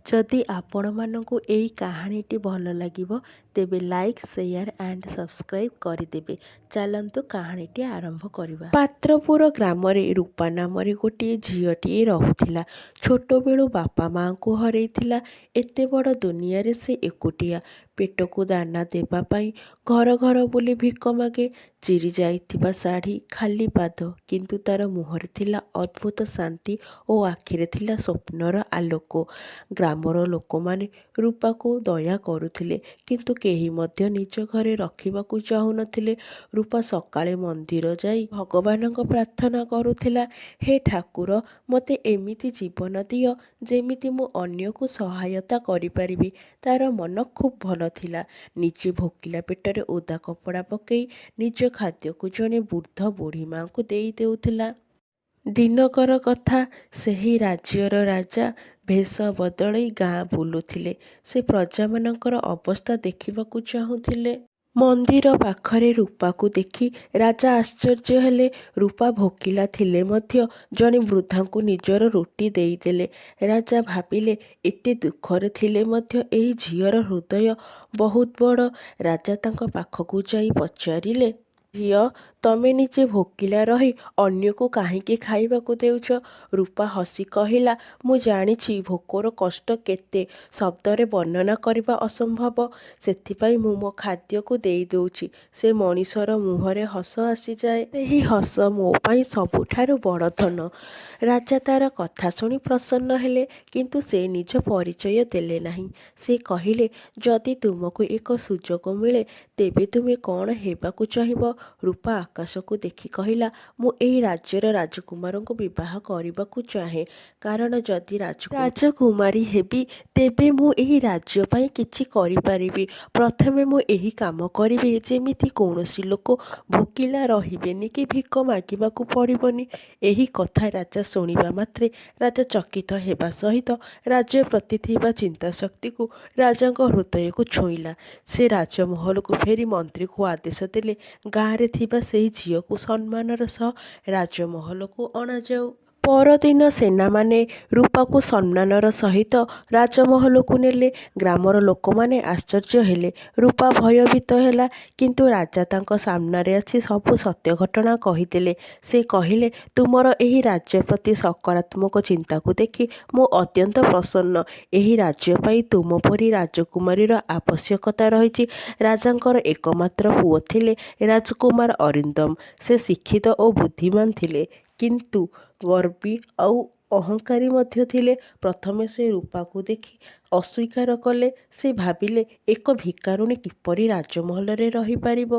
ଯଦି ଆପଣମାନଙ୍କୁ ଏଇ କାହାଣୀଟି ଭଲ ଲାଗିବ, ତେବେ ଲାଇକ୍, ସେୟାର ଆଣ୍ଡ ସବସ୍କ୍ରାଇବ୍ କରିଦେବେ। ଚାଲନ୍ତୁ କାହାଣୀଟି ଆରମ୍ଭ କରିବା। ପାତ୍ରପୁର ଗ୍ରାମରେ ରୂପା ନାମରେ ଗୋଟିଏ ଝିଅଟିଏ ରହୁଥିଲା। ଛୋଟବେଳୁ ବାପା ମାଆଙ୍କୁ ହରେଇଥିଲା। ଏତେ ବଡ଼ ଦୁନିଆରେ ସେ ଏକୁଟିଆ। ପେଟକୁ ଦାନା ଦେବା ପାଇଁ ଘର ଘର ବୁଲି ଭିକ ମାଗେ। ଚିରି ଯାଇଥିବା ଶାଢ଼ୀ, ଖାଲି ପାଦ, କିନ୍ତୁ ତାର ମୁହଁରେ ଥିଲା ଅଦ୍ଭୁତ ଶାନ୍ତି ଓ ଆଖିରେ ଥିଲା ସ୍ୱପ୍ନର ଆଲୋକ। ଗ୍ରାମର ଲୋକମାନେ ରୂପାକୁ ଦୟା କରୁଥିଲେ, କିନ୍ତୁ କେହି ମଧ୍ୟ ନିଜ ଘରେ ରଖିବାକୁ ଚାହୁଁନଥିଲେ। ରୂପା ସକାଳେ ମନ୍ଦିର ଯାଇ ଭଗବାନଙ୍କୁ ପ୍ରାର୍ଥନା କରୁଥିଲା, ହେ ଠାକୁର, ମୋତେ ଏମିତି ଜୀବନ ଦିଅ ଯେମିତି ମୁଁ ଅନ୍ୟକୁ ସହାୟତା କରିପାରିବି। ତାର ମନ ଖୁବ୍ ଭଲ ଥିଲା। ନିଜେ ଭୋକିଲା ପେଟରେ ଓଦା କପଡ଼ା ପକେଇ ନିଜ ଖାଦ୍ୟକୁ ଜଣେ ବୃଦ୍ଧ ବୁଢ଼ୀମାଆଙ୍କୁ ଦେଇ ଦେଉଥିଲା। ଦିନକର କଥା, ସେହି ରାଜ୍ୟର ରାଜା ଭେଷ ବଦଳେଇ ଗାଁ ବୁଲୁଥିଲେ। ସେ ପ୍ରଜାମାନଙ୍କର ଅବସ୍ଥା ଦେଖିବାକୁ ଚାହୁଁଥିଲେ। ମନ୍ଦିର ପାଖରେ ରୂପାକୁ ଦେଖି ରାଜା ଆଶ୍ଚର୍ଯ୍ୟ ହେଲେ। ରୂପା ଭୋକିଲା ଥିଲେ ମଧ୍ୟ ଜଣେ ବୃଦ୍ଧାଙ୍କୁ ନିଜର ରୁଟି ଦେଇଦେଲେ। ରାଜା ଭାବିଲେ, ଏତେ ଦୁଃଖରେ ଥିଲେ ମଧ୍ୟ ଏହି ଝିଅର ହୃଦୟ ବହୁତ ବଡ଼। ରାଜା ତାଙ୍କ ପାଖକୁ ଯାଇ ପଚାରିଲେ, ଝିଅ, ତମେ ନିଜେ ଭୋକିଲା ରହି ଅନ୍ୟକୁ କାହିଁକି ଖାଇବାକୁ ଦେଉଛ? ରୂପା ହସି କହିଲା, ମୁଁ ଜାଣିଛି ଭୋକର କଷ୍ଟ କେତେ, ଶବ୍ଦରେ ବର୍ଣ୍ଣନା କରିବା ଅସମ୍ଭବ। ସେଥିପାଇଁ ମୁଁ ମୋ ଖାଦ୍ୟକୁ ଦେଇଦେଉଛି। ସେ ମଣିଷର ମୁହଁରେ ହସ ଆସିଯାଏ। ସେହି ହସ ମୋ ପାଇଁ ସବୁଠାରୁ ବଡ଼ ଧନ। ରାଜା ତାର କଥା ଶୁଣି ପ୍ରସନ୍ନ ହେଲେ, କିନ୍ତୁ ସେ ନିଜ ପରିଚୟ ଦେଲେ ନାହିଁ। ସେ କହିଲେ, ଯଦି ତୁମକୁ ଏକ ସୁଯୋଗ ମିଳେ, ତେବେ ତୁମେ କ'ଣ ହେବାକୁ ଚାହିଁବ? ରୂପା ଆକାଶକୁ ଦେଖି କହିଲା, ମୁଁ ଏହି ରାଜ୍ୟର ରାଜକୁମାରଙ୍କୁ ବିବାହ କରିବାକୁ ଚାହେଁ। କାରଣ ଯଦି ରାଜକୁମାରୀ ହେବି, ତେବେ ମୁଁ ଏହି ରାଜ୍ୟ ପାଇଁ କିଛି କରିପାରିବି। ପ୍ରଥମେ ମୁଁ ଏହି କାମ କରିବି ଯେମିତି କୌଣସି ଲୋକ ଭୋକିଲା ରହିବେନି କି ଭିକ ମାଗିବାକୁ ପଡ଼ିବନି। ଏହି କଥା ରାଜା ଶୁଣିବା ମାତ୍ରେ ରାଜା ଚକିତ ହେବା ସହିତ ରାଜ୍ୟ ପ୍ରତି ଥିବା ଚିନ୍ତାଶକ୍ତିକୁ ରାଜାଙ୍କ ହୃଦୟକୁ ଛୁଇଁଲା। ସେ ରାଜମହଲକୁ ଫେରି ମନ୍ତ୍ରୀଙ୍କୁ ଆଦେଶ ଦେଲେ, ଗାଁରେ ଥିବା ସେହି ଝିଅକୁ ସମ୍ମାନର ସହ ରାଜମହଲକୁ ଅଣାଯାଉ। ପରଦିନ ସେନାମାନେ ରୂପାକୁ ସମ୍ମାନର ସହିତ ରାଜମହଲକୁ ନେଲେ। ଗ୍ରାମର ଲୋକମାନେ ଆଶ୍ଚର୍ଯ୍ୟ ହେଲେ। ରୂପା ଭୟଭୀତ ହେଲା, କିନ୍ତୁ ରାଜା ତାଙ୍କ ସାମ୍ନାରେ ଆସି ସବୁ ସତ୍ୟ ଘଟଣା କହିଦେଲେ। ସେ କହିଲେ, ତୁମର ଏହି ରାଜ୍ୟ ପ୍ରତି ସକାରାତ୍ମକ ଚିନ୍ତାକୁ ଦେଖି ମୁଁ ଅତ୍ୟନ୍ତ ପ୍ରସନ୍ନ। ଏହି ରାଜ୍ୟ ପାଇଁ ତୁମ ପରି ରାଜକୁମାରୀର ଆବଶ୍ୟକତା ରହିଛି। ରାଜାଙ୍କର ଏକମାତ୍ର ପୁଅ ଥିଲେ ରାଜକୁମାର ଅରିନ୍ଦମ। ସେ ଶିକ୍ଷିତ ଓ ବୁଦ୍ଧିମାନ ଥିଲେ, କିନ୍ତୁ ଗର୍ବୀ ଆଉ ଅହଙ୍କାରୀ ମଧ୍ୟ ଥିଲେ। ପ୍ରଥମେ ସେ ରୂପାକୁ ଦେଖି ଅସ୍ୱୀକାର କଲେ। ସେ ଭାବିଲେ, ଏକ ଭିକାରୁଣୀ କିପରି ରାଜମହଲରେ ରହିପାରିବ?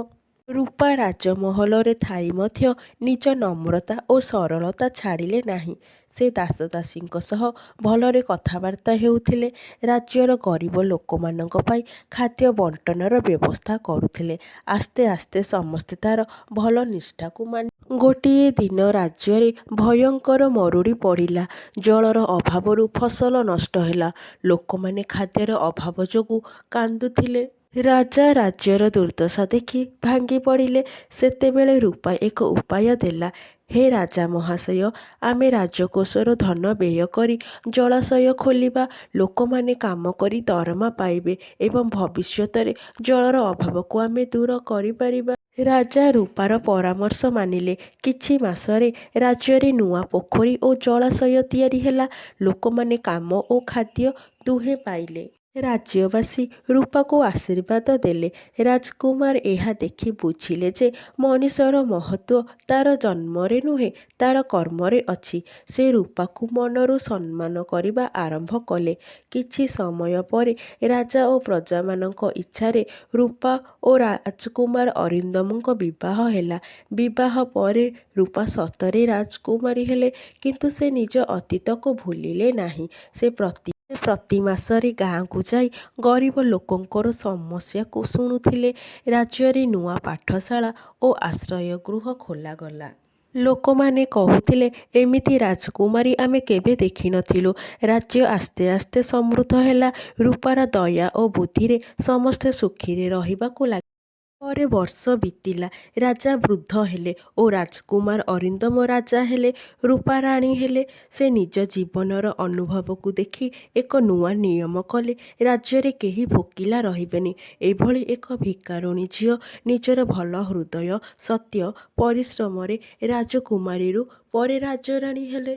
ରୂପା ରାଜମହଲରେ ଥାଇ ମଧ୍ୟ ନିଜ ନମ୍ରତା ଓ ସରଳତା ଛାଡ଼ିଲେ ନାହିଁ। ସେ ଦାସଦାସୀଙ୍କ ସହ ଭଲରେ କଥାବାର୍ତ୍ତା ହେଉଥିଲେ। ରାଜ୍ୟର ଗରିବ ଲୋକମାନଙ୍କ ପାଇଁ ଖାଦ୍ୟ ବଣ୍ଟନର ବ୍ୟବସ୍ଥା କରୁଥିଲେ। ଆସ୍ତେ ଆସ୍ତେ ସମସ୍ତେ ତାର ଭଲ ନିଷ୍ଠାକୁ ମାନିଲେ। ଗୋଟିଏ ଦିନ ରାଜ୍ୟରେ ଭୟଙ୍କର ମରୁଡ଼ି ପଡ଼ିଲା। ଜଳର ଅଭାବରୁ ଫସଲ ନଷ୍ଟ ହେଲା। ଲୋକମାନେ ଖାଦ୍ୟର ଅଭାବ ଯୋଗୁଁ କାନ୍ଦୁଥିଲେ। ରାଜା ରାଜ୍ୟର ଦୁର୍ଦ୍ଦଶା ଦେଖି ଭାଙ୍ଗି ପଡ଼ିଲେ। ସେତେବେଳେ ରୂପା ଏକ ଉପାୟ ଦେଲା, ହେ ରାଜା ମହାଶୟ, ଆମେ ରାଜକୋଷର ଧନ ବ୍ୟୟ କରି ଜଳାଶୟ ଖୋଳିବା। ଲୋକମାନେ କାମ କରି ଦରମା ପାଇବେ ଏବଂ ଭବିଷ୍ୟତରେ ଜଳର ଅଭାବକୁ ଆମେ ଦୂର କରିପାରିବା। ରାଜା ରୂପାର ପରାମର୍ଶ ମାନିଲେ। କିଛି ମାସରେ ରାଜ୍ୟରେ ନୂଆ ପୋଖରୀ ଓ ଜଳାଶୟ ତିଆରି ହେଲା। ଲୋକମାନେ କାମ ଓ ଖାଦ୍ୟ ଦୁହେଁ ପାଇଲେ। ରାଜ୍ୟବାସୀ ରୂପାକୁ ଆଶୀର୍ବାଦ ଦେଲେ। ରାଜକୁମାର ଏହା ଦେଖି ବୁଝିଲେ ଯେ ମଣିଷର ମହତ୍ତ୍ୱ ତାର ଜନ୍ମରେ ନୁହେଁ, ତାର କର୍ମରେ ଅଛି। ସେ ରୂପାକୁ ମନରୁ ସମ୍ମାନ କରିବା ଆରମ୍ଭ କଲେ। କିଛି ସମୟ ପରେ ରାଜା ଓ ପ୍ରଜାମାନଙ୍କ ଇଚ୍ଛାରେ ରୂପା ଓ ରାଜକୁମାର ଅରିନ୍ଦମଙ୍କ ବିବାହ ହେଲା। ବିବାହ ପରେ ରୂପା ସତରେ ରାଜକୁମାରୀ ହେଲେ, କିନ୍ତୁ ସେ ନିଜ ଅତୀତକୁ ଭୁଲିଲେ ନାହିଁ। ସେ ପ୍ରତି ମାସରେ ଗାଁକୁ ଯାଇ ଗରିବ ଲୋକଙ୍କର ସମସ୍ୟାକୁ ଶୁଣୁଥିଲେ। ରାଜ୍ୟରେ ନୂଆ ପାଠଶାଳା ଓ ଆଶ୍ରୟ ଗୃହ ଖୋଲାଗଲା। ଲୋକମାନେ କହୁଥିଲେ, ଏମିତି ରାଜକୁମାରୀ ଆମେ କେବେ ଦେଖିନଥିଲୁ। ରାଜ୍ୟ ଆସ୍ତେ ଆସ୍ତେ ସମୃଦ୍ଧ ହେଲା। ରୂପାର ଦୟା ଓ ବୁଦ୍ଧିରେ ସମସ୍ତେ ସୁଖୀରେ ରହିବାକୁ ଲାଗିଲେ। ପରେ ବର୍ଷ ବିତିଲା। ରାଜା ବୃଦ୍ଧ ହେଲେ ଓ ରାଜକୁମାର ଅରିନ୍ଦମ ରାଜା ହେଲେ। ରୂପା ରାଣୀ ହେଲେ। ସେ ନିଜ ଜୀବନର ଅନୁଭବକୁ ଦେଖି ଏକ ନୂଆ ନିୟମ କଲେ, ରାଜ୍ୟରେ କେହି ଭୋକିଲା ରହିବେନି। ଏଭଳି ଏକ ଭିକାରୁଣୀ ଝିଅ ନିଜର ଭଲ ହୃଦୟ, ସତ୍ୟ, ପରିଶ୍ରମରେ ରାଜକୁମାରୀରୁ ପରେ ରାଜରାଣୀ ହେଲେ।